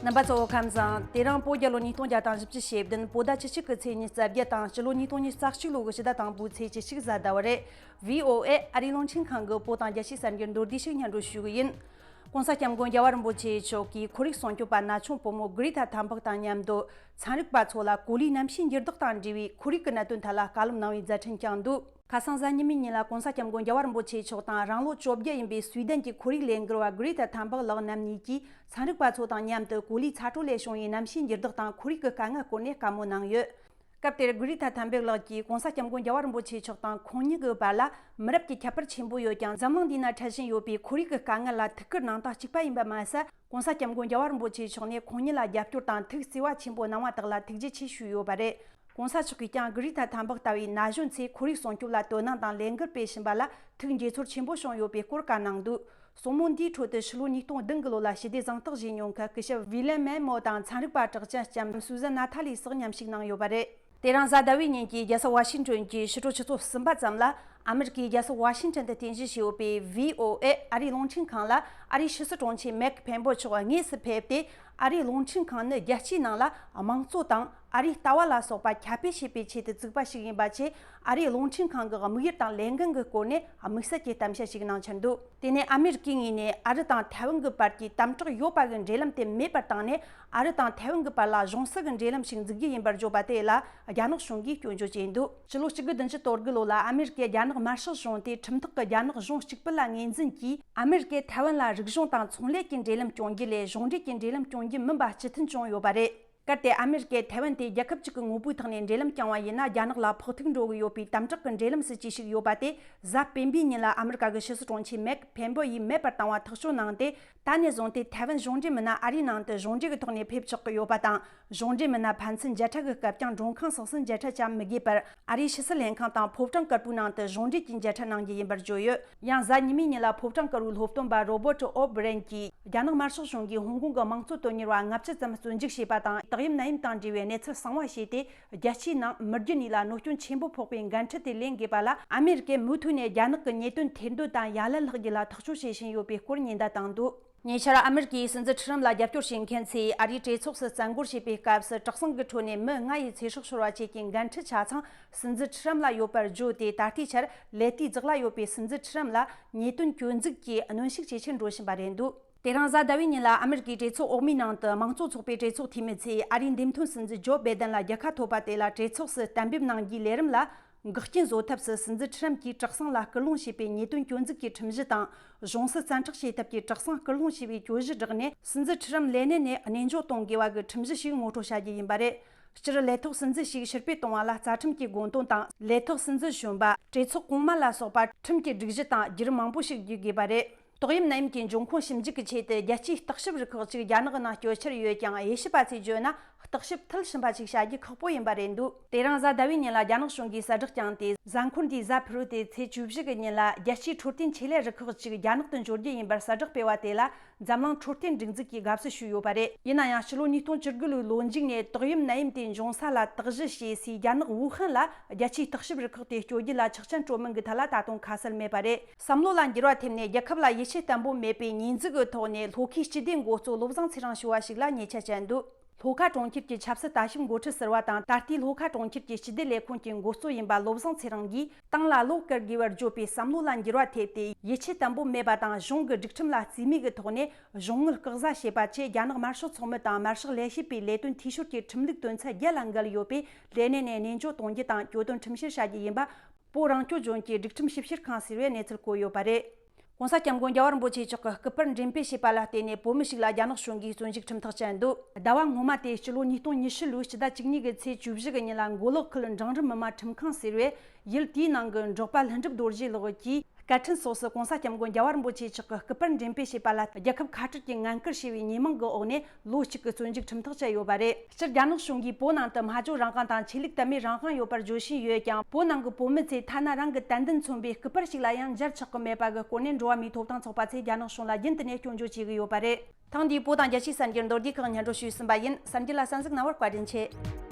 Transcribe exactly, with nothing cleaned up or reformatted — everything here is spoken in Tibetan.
རྣམ་པ་ཚོ་ཁམས་བཟང་། དེ་རིང་བོད་རྒྱལ་ལོ་ཉིས་སྟོང་བརྒྱ་དང་བཞི་བཅུ་ཞེ་བདུན་བོད་ཟླ་བཅུ་གཅིག་གི་ཚེས་ཉི་ཤུ་རྩ་བརྒྱད་དང་སྤྱི་ལོ་ཉིས་སྟོང་ཉི་ཤུ་རྩ་གཅིག་ལོ་གི་ཕྱི་ཟླ་དང་པོའི་ཚེས་བཅུ་གཅིག་གཟའ་ཟླ་བ་རེད། བྷི་ཨོ་ཨེ་ཨ་རིའི་རླུང་འཕྲིན་ཁང་གི་བོད་དང་རྒྱལ་སྤྱིའི་གསར་འགྱུར་མདོར་བསྡུས་ཤིག་སྙན་སྒྲོན་ཞུ་གི་ཡིན། ༸གོང་ས་༸སྐྱབས་མགོན་རྒྱལ་བ་རིན་པོ་ཆེ་མཆོག་གིས་ཁོར་ཡུག་སྲུང་སྐྱོབ་པ་ན་ཆུང་བུ་མོ་གྷི་རི་ཐ་ཐན་བག་དང་མཉམ་དུ་ཚན་རིག་པ་ཚོ་ལ་གོ་ལའི་གནམ་གཤིས་འགྱུར་ལྡོག་དང་འབྲེལ་བའི་ཁོར་ཡུག་གི་གནད་དོན་ཐད་ལ་བཀའ་སློབ་གནང་བའི་མཛད་འཕྲིན་བསྐྱངས་འདུག་ཁ་སང་གཟའ་ཉི་མའི་ཉིན་ལ་༸གོང་ས་༸སྐྱབས་མགོན་རྒྱལ་བ་རིན་པོ་ཆེ་མཆོག་དང་རང་ལོ་བཅོ་བརྒྱད་ཡིན་པའི་སུའེ་ཌེན་གྱི་ཁོར་ཡུག་ལས་འགུལ་བ་གྷི་རི་ཐ་ཐན་བག་ལགས་རྣམ་གཉིས་ཀྱིས་ཚན་རིག་པ་ཚོ་དང་མཉམ་དུ་གོ་ལའི་ཚ་དྲོད་ལས་བྱུང་བའི་གནམ་གཤིས་འགྱུར་ལྡོག་དང་ཁོར་ཡུག་གི་དཀའ་ངལ་སྐོར་ནས་བཀའ་མོལ་གནང་ཡོད། སྐབས་དེར་གྷི་རི་ཐ་ཐན་བག་ལགས་ཀྱིས་༸གོང་ས་༸སྐྱབས་མགོན་རྒྱལ་བ་རིན་པོ་ཆེ་མཆོག་དང་ཁོང་ཉིད་ཀྱི་བར་ལ་མི་རབས་ཀྱི་ཁྱད་པར་ཆེན་པོ་ཡོད་ཀྱང་འཛམ་གླིང་འདིའི་ནང་འཕྲད་བཞིན་ཡོད་པའི་ཁོར་ཡུག་གི་དཀའ་ངལ་ལ་ཐུགས་ཁུར་གནང་སྟངས་གཅིག་པ་ཡིན་པ་མ་ཟད། ༸གོང་ས་༸སྐྱབས་མགོན་རྒྱལ་བ་རིན་པོ་ཆེ་མཆོག་ནས་ཁོང་ཉིད་ལ་རྒྱབ་སྐྱོར་དང་ཐུགས་བརྩེ་བ་ཆེན་པོ་གནང་བ་དག་ལ་ཐུགས་རྗེ་ཆེ་ཞུས་ཡོད་པ་རེད། ༸གོང་ས་མཆོག་གིས་ཀྱང་གྷི་རི་ཐ་ཐན་བག་ལྟ་བུའི་ན་གཞོན་ཚོས་ཁོར་ཡུག་སྲུང་སྐྱོབ་ལ་དོ་སྣང་དང་ལས་འགུལ་སྤེལ་བཞིན་པ་ལ་ཐུགས་མགྱོགས་ཚོར་ཆེན་པོ་བྱུང་ཡོད་པའི་སྐོར་བཀའ་གནང་འདུག་གསུང་མོལ་འདིའི་ཁྲོད་དུ་ཕྱི་ལོ་ཉིས་སྟོང་བདུན་གི་ལོ་ལ་ཞི་བདེ་གཟེངས་རྟགས་བཞེས་མྱོང་མཁན་སྐུ་ཞབས་ཝི་ལེན་མེན་མོ་དང་ཚན་རིག་པ་གྲགས་ཅན་ལྕམ་སུ་ཟན་ན་ཐ་ལི་སོགས་མཉམ་ཞུགས་གནང་ཡོད་པ་རེད། དེ་རིང་གཟའ་ཟླ་བའི་ཉིན་གྱི་རྒྱལ་ས་ཝ་ཤིང་ཊོན་གྱི་ཕྱི་དྲོ་ཆུ་ཚོད་གསུམ་པ་ཙམ་ལ་ཨ་མེ་རི་ཁའི་རྒྱལ་ས་ཝ་ཤིང་ཊོན་དུ་རྟེན་གཞི་བྱས་ཡོད་པའི་བྷི་ཨོ་ཨེ་ཨ་རིའི་རླུང་འཕྲིན་ཁང་ལ་ཨ་རིའི་ཕྱི་སྲིད་དྲུང་ཆེ་མེག་ཕེན་པོ་མཆོག་དངོས་སུ་ཕེབས་ཏེ། ཨ་རིའི་རླུང་འཕྲིན་ཁང་ནི་རྒྱལ་སྤྱིའི་ནང་ལ་དམངས་གཙོ་དང་ཨ་རིའི་ལྟ་བ་ལ་སོགས་པ་ཁྱབ་སྤེལ་བྱེད་པའི་ཆེད་དུ་བཙུགས་པ་ཞིག་ཡིན་པ་བཅས། ཨ་རིའི་རླུང་འཕྲིན་ཁང་གི་དམིགས་ཡུལ་དང་ལས་འགན་གྱི་སྐོར་ནས་དམིགས་བསལ་གྱི་གཏམ་བཤད་ཞིག་གནང་འཆར་འདུག་དེ་ནས་ཨ་མེ་རི་ཀའི་ངོས་ནས་ཨ་རི་དང་ཐའེ་ཝན་གྱི་བར་གྱི་དམ་དྲག་ཡོད་པ་གི་འབྲེལ་ལམ་དེ་མེད་པར་བཏང་ནས། ཨ་རི་དང་ཐའེ་ཝན་གྱི་བར་ལ་གཞུང་སྲིད་ཀྱི་འབྲེལ་ལམ་ཞིག་འཛུགས་རྒྱུ་ཡིན་པར་བརྗོད་པ་དེ་ལ་རྒྱ་ནག་གཞུང་གིས་སྐྱོན་བརྗོད་བྱས་འདུག་སྤྱི་ལོ་གཅིག་དགུ་བདུན་ཅུ་དོན་དགུ་ལོ་ལ་ཨ་མེ་རི་ཀའི་རྒྱ་ནག་དམར་ཤོག་གཞུང་དེ་ཁྲིམས་ཐོག་གི་རྒྱ་ནག་གཞུང་གཅིག་པུ་ལ་ངོས་འཛིན་གྱིས། ཨ་མེ་རི་ཀས་ཐའེ་ཝན་ལ་རིག་གཞུང་དང་ཚོང་ལས་ཀྱི་འབྲེལ་ལམ་སྐྱོང་རྒྱུ་ལས་གཞུང་འབྲེལ་གྱི་འབྲེལ་ལམ་སྐྱོང་རྒྱུ་མིན་པ་སྤྱི་མཐུན་བྱུང་ཡོད་པ་རེད། གལ་ཏེ་ཨ་མེ་རི་ཀས་ཐའེ་ཝན་དེ་རྒྱལ་ཁབ་གཅིག་གི་ངོ་བོའི་ཐོག་ནས་འབྲེལ་ལམ་བསྐྱངས་པ་ཡིན་ན། རྒྱ་ནག་ལ་ཕོག་ཐུག་འགྲོ་གི་ཡོད་པའི་དམ་དྲག་གི་འབྲེལ་ལམ་སྲིད་ཇུས་ཤིག་ཡོད་པ་དེ་གཟའ་སྤེན་པའི་ཉིན་ལ་ཨ་མེ་རི་ཀ་གི་ཕྱི་སྲིད་དྲུང་ཆེ་མེག་ཕེན་པོ་ཡིས་མེད་པར་བཏང་བ་ཐག་གཅོད་གནང་སྟེ། ད་ནས་བཟུང་སྟེ་ཐའེ་ཝན་གཞུང་འབྲེལ་མི་སྣ་ཨ་རིའི་ནང་དུ་གཞུང་འབྲེལ་གྱི་ཐོག་ནས་ཕེབས་ཆོག་གི་ཡོད་པ་དང་། གཞུང་འབྲེལ་མི་སྣ་ཕན་ཚུན་མཇལ་འཕྲད་ཀྱི་སྐབས་ཀྱང་མགྲོན་ཁང་སོགས་སུ་མཇལ་འཕྲད་བྱ་མི་དགོས་པར། ཨ་རིའི་ཕྱི་སྲིད་ལྷན་ཁང་དང་ཕོ་བྲང་དཀར་པོའི་ནང་དུ་གཞུང་འབྲེལ་གྱི་མཇལ་འཕྲད་གནང་རྒྱུ་ཡིན་པར་བརྗོད་ཡོད། ཡང་གཟའ་ཉི་མའི་ཉིན་ལ་ཕོ་བྲང་དཀར་པོའི་སློབ་སྟོན་པ་རོ་བར་ཊི་ཨོ་བྷི་རན་གྱིས། རྒྱ་ནག་དམར་ཤོག་གཞུང་གིས་ཧོང་ཀོང་གི་དམངས་གཙོ་དོན་གཉེར་བ་ལྔ་བཅུ་ཙམ་བཙོན་འཇུག་བྱས་པ་དང་། དག་ཡམས་ནད་ཡམས་དང་འབྲེལ་བའི་གནས་ཚུལ་གསང་བ་བྱས་ཏེ། རྒྱལ་སྤྱིའི་ནང་མི་རྒྱུ་གཉིས་ལ་གནོད་སྐྱོན་ཆེན་པོ་ཕོག་པའི་འགན་འཁྲི་དེ་ལེན་དགོས་པ་ལ། ཨ་མེ་རི་ཀས་མུ་མཐུད་ནས་རྒྱ་ནག་གི་ཉེས་དོན་ཐེར་འདོན་དང་ཡ་ལན་ལྷག་རྒྱུ་ལ་ཐག་གཅོད་བྱེད་བཞིན་ཡོད་པའི་སྐོར་ཉེན་བརྡ་བཏང་འདུག་ཉེ་ཆར་ཨ་མེ་རི་ཀའི་སྲིད་འཛིན་ཁྲི་རམ་ལ་རྒྱབ་སྐྱོར་བྱེད་མཁན་ཚོས་ཨ་རིའི་གྲོས་ཚོགས་སུ་བཙན་རྒོལ་བྱེད་པའི་སྐབས་སུ། དྲག་ཟིང་གི་ཁྲོད་ནས་མི་ལྔ་ཡི་ཚེ་སྲོག་ཤོར་བ་བཅས་ཀྱི་འགན་འཁྲི་ཆ་ཚང་སྲིད་འཛིན་ཁྲི་རམ་ལ་ཡོད་པར་བརྗོད་དེ། ད་ལྟའི་ཆར་ལས་དུས་རྫོགས་ལ་ཡོད་པའི་སྲིད་འཛིན་ཁྲི་རམ་ལ་ཉེས་དོན་སྐྱོན་འཛུགས་ཀྱིས་གནོན་ཤུགས་ཇེ་ཆེར་འགྲོ་བཞིན་པ་རེད་འདུག་དེ་རིང་གཟའ་ཟླ་བའི་ཉིན་ལ་ཨ་མེ་རི་ཀའི་གྲོས་ཚོགས་འོག་མའི་ནང་དུ་དམངས་གཙོ་ཚོགས་པའི་གྲོས་ཚོགས་འཐུས་མི་ཚོས་ཨ་རིའི་འདེམས་ཐོན་སྲིད་འཛིན་ཇོ་བྷའི་ཏན་ལ་རྒྱལ་ཁ་ཐོབ་པ་དེ་ལ་གྲོས་ཚོགས་སུ་གཏན་འབེབས་གནང་རྒྱུའི་ལས་རིམ་ལ། འགོག་རྐྱེན་བཟོ་ཐབས་སུ་སྲིད་འཛིན་ཁྲི་རམ་གྱིས་དྲག་ཟིང་ལ་སྐུལ་སློང་བྱས་པའི་ཉེས་དོན་སྐྱོན་འཛུགས་ཀྱི་ཁྲིམས་གཞི་དང་། གཞུང་སྲིད་བཙན་འཕྲོག་བྱེད་ཐབས་ཀྱི་དྲག་ཟིང་སྐུལ་སློང་བྱས་པའི་གྱོད་གཞི་བསྒྲགས་ནས། སྲིད་འཛིན་ཁྲི་རམ་ལས་གནས་ནས་གནས་འཇོག་གཏོང་དགོས་པ་གི་ཁྲིམས་གཞི་ཞིག་ངོ་སྤྲོད་བྱ་རྒྱུ་ཡིན་པ་རེད། སྤྱིར་ལས་ཐོག་སྲིད་འཛིན་ཞིག་ཕྱིར་འབུད་གཏོང་བ་ལ་རྩ་ཁྲིམས་ཀྱི་དགོངས་དོན་དང་། ལས་ཐོག་སྲིད་འཛིན་གཞོན་པ། གྲོས་ཚོགས་གོང་མ་ལ་སོགས་པ་ཁྲིམས་ཀྱི་སྒྲིག་གཞི་དང་བརྒྱུད་རིམ་མང་པོ་ཞིག་བརྒྱུད་དགོས་པ་རེད། ཏོག་དབྱིབས་ནད་ཡམས་ཀྱི་འབྱུང་ཁུངས་ཞིབ་འཇུག་གི་ཆེད་དུ་རྒྱལ་སྤྱིའི་བརྟག་ཞིབ་རུ་ཁག་ཅིག་རྒྱ་ནག་ནང་བསྐྱོད་འཆར་ཡོད་ཀྱང་། དབྱེ་ཞིབ་པ་ཚོས་བརྗོད་ན། བརྟག་ཞིབ་མཐིལ་ཕྱིན་པ་ཞིག་བྱ་རྒྱུ་ཁག་པོ་ཡིན་པ་རེད་འདུག་དེ་རིང་གཟའ་ཟླ་བའི་ཉིན་ལ་རྒྱ་ནག་གཞུང་གིས་གསལ་བསྒྲགས་བསྐྱངས་ཏེ། གཟའ་འཁོར་འདིའི་གཟའ་ཕུར་བུ་དེ་ཚེས་བཅུ་བཞི་གི་ཉིན་ལ་རྒྱལ་སྤྱིའི་འཕྲོད་བསྟེན་ཆེད་ལས་རུ་ཁག་ཅིག་རྒྱ་ནག་ཏུ་འབྱོར་རྒྱུ་ཡིན་པར་གསལ་བསྒྲགས་སྤེལ་བ་དེ་ལ། འཛམ་གླིང་འཕྲོད་བསྟེན་སྒྲིག་འཛུགས་ཀྱིས་དགའ་བསུ་ཞུས་ཡོད་པ་རེད། ཡིན་ན་ཡང་། ཕྱི་ལོ་ཉིས་སྟོང་བཅུ་དགུ་ལོའི་ལོ་མཇུག་ནས་ཏོག་དབྱིབས་ནད་ཡམས་དེ་འབྱུང་ས་ལ་དག་གཞི་བྱེད་སའི་རྒྱ་ནག་ཝུ་ཧན་ལ་རྒྱལ་སྤྱིའི་བརྟག་ཞིབ་རུ་ཁག་དེ་བསྐྱོད་རྒྱུ་ལ་ཆོག་མཆན་སྤྲོད་མིན་གྱི་ཐད་ལ་ད་དུང་ཁ་གསལ་མེད་པ་རེད། བསམ་བློ་ལ་འགྱུར་བ་ཐེབས་ནས། རྒྱལ་ཁབ་ལ་ཡིད་ཆེས་བརྟན་པོ་མེད་པའི་ཉེས་འཛུགས་ཀྱི་ཐོག་ནས་ལྷོ་ཁའི་སྤྱི་བདེ་འགོ་གཙོ་བློ་བཟང་ཚེ་རིང་ཞུ་བ་ཞིག་ལ་ཉེས་ཆད་བཅད་འདུག་ལྷོ་ཁ་གྲོང་ཁྱེར་གྱི་ཆབ་སྲིད་ལྟ་ཞིབ་འགོ་ཁྲིད་ཟུར་པ་དང་། ད་ལྟའི་ལྷོ་ཁ་གྲོང་ཁྱེར་གྱི་སྤྱི་བདེ་ལས་ཁུངས་ཀྱི་འགོ་གཙོ་ཡིན་པ་བློ་བཟང་ཚེ་རིང་གིས། ཏང་ལ་བློ་དཀར་དགོས་པར་བརྗོད་པའི་བསམ་བློ་ལ་འགྱུར་བ་ཐེབས་ཏེ། ཡིད་ཆེས་བརྟན་པོ་མེད་པ་དང་། གཞུང་གི་སྒྲིག་ཁྲིམས་ལ་རྩིས་མེད་ཀྱི་ཐོག་ནས་གཞུང་དངུལ་བཀག་ཟ་བྱས་པ་བཅས། རྒྱ་ནག་དམར་ཤོག་ཚོགས་མི་དང་། དམར་ཤོག་ལས་བྱེད་པའི་ལས་དོན་འཐུས་ཤོར་གྱི་ཁྲིམས་ལུགས་དོན་ཚན་བརྒྱད་ལ་འགལ་ཡོད་པས། ལས་གནས་ནས་གནས་འཇོག་གཏོང་རྒྱུ་དང་། གྱོད་དོན་ཁྲིམས་བཤེར་བྱ་རྒྱུ་ཡིན་པ། བོད་རང་སྐྱོང་ལྗོངས་ཀྱི་སྒྲིག་ཁྲིམས་ཞིབ་བཤེར་ཁང་ཟེར་བས་གནས་ཚུལ་བཀོད་ཡོད་པ་རེད། ༸གོང་ས་༸སྐྱབས་མགོན་རྒྱལ་བ་རིན་པོ་ཆེ་མཆོག་གི་སྐུ་པར་འགྲེམས་སྤེལ་བྱས་པ་ལ་བརྟེན་ནས། བོད་མི་ཞིག་ལ་རྒྱ་ནག་གཞུང་གིས་བཙོན་འཇུག་ཁྲིམས་ཐག་བཅད་འདུག་ཟླ་བ་སྔོན་མ་སྟེ། སྤྱི་ལོ་ཉིས་སྟོང་ཉི་ཤུ་ལོའི་ཕྱི་ཟླ་བཅུ་གཉིས་ཀྱི་ཚེས་བཅུ་བཞི་གི་ཉིན་ལ། མགོ་ལོག་ཁུལ་འབྲིང་རིམ་མི་དམངས་ཁྲིམས་ཁང་ཟེར་བས། ཡུལ་དེའི་ནང་གི་འབྲོག་པ་ལྷུན་གྲུབ་རྡོ་རྗེ་ལགས་ཀྱིས། སྐད་འཕྲིན་སོགས་སུ་༸གོང་ས་༸སྐྱབས་མགོན་རྒྱལ་བ་རིན་པོ་ཆེ་མཆོག་གི་སྐུ་པར་འགྲེམས་སྤེལ་བྱས་པ་ལ། རྒྱལ་ཁབ་ཁ་བྲལ་གྱི་ངན་སྐུལ་ཞེས་པའི་ཉེས་མིང་གི་འོག་ནས། ལོ་གཅིག་གི་བཙོན་འཇུག་ཁྲིམས་ཐག་བཅད་ཡོད་པ་རེད། སྤྱིར་རྒྱ་ནག་གཞུང་གིས་བོད་ནང་དུ་སྨྲ་བརྗོད་རང་དབང་དང་ཆོས་ལུགས་དད་མོས་རང་དབང་ཡོད་པར་བརྗོད་བཞིན་ཡོད་ཀྱང་། བོད་ནང་གི་བོད་མི་ཚོས་ཐ་ན་རང་གི་དད་འདུན་མཚོན་པའི་སྐུ་པར་ཞིག་ལ་ཡང་མཇལ་ཆོག་གི་མེད་པ་གི་སྐོར་ནས། འགྲོ་བ་མིའི་ཐོབ་ཐང་ཚོགས་པ་ཚོས་རྒྱ་ནག་གཞུང་ལ་རྒྱུན་དུ་ནས་སྐྱོན་བརྗོད་བྱེད་ཀྱི་ཡོད་པ་རེད། ཐེངས་འདིའི་བོད་དང་རྒྱལ་སྤྱིའི་གསར་འགྱུར་མདོར་བསྡུས་ཁག་སྙན་སྒྲོན་ཞུས་ཟིན་པ་ཡིན། གསར་འགྱུར་ལ་གསན་གཟིགས་གནང་བར་བཀའ་དྲིན་ཆེ།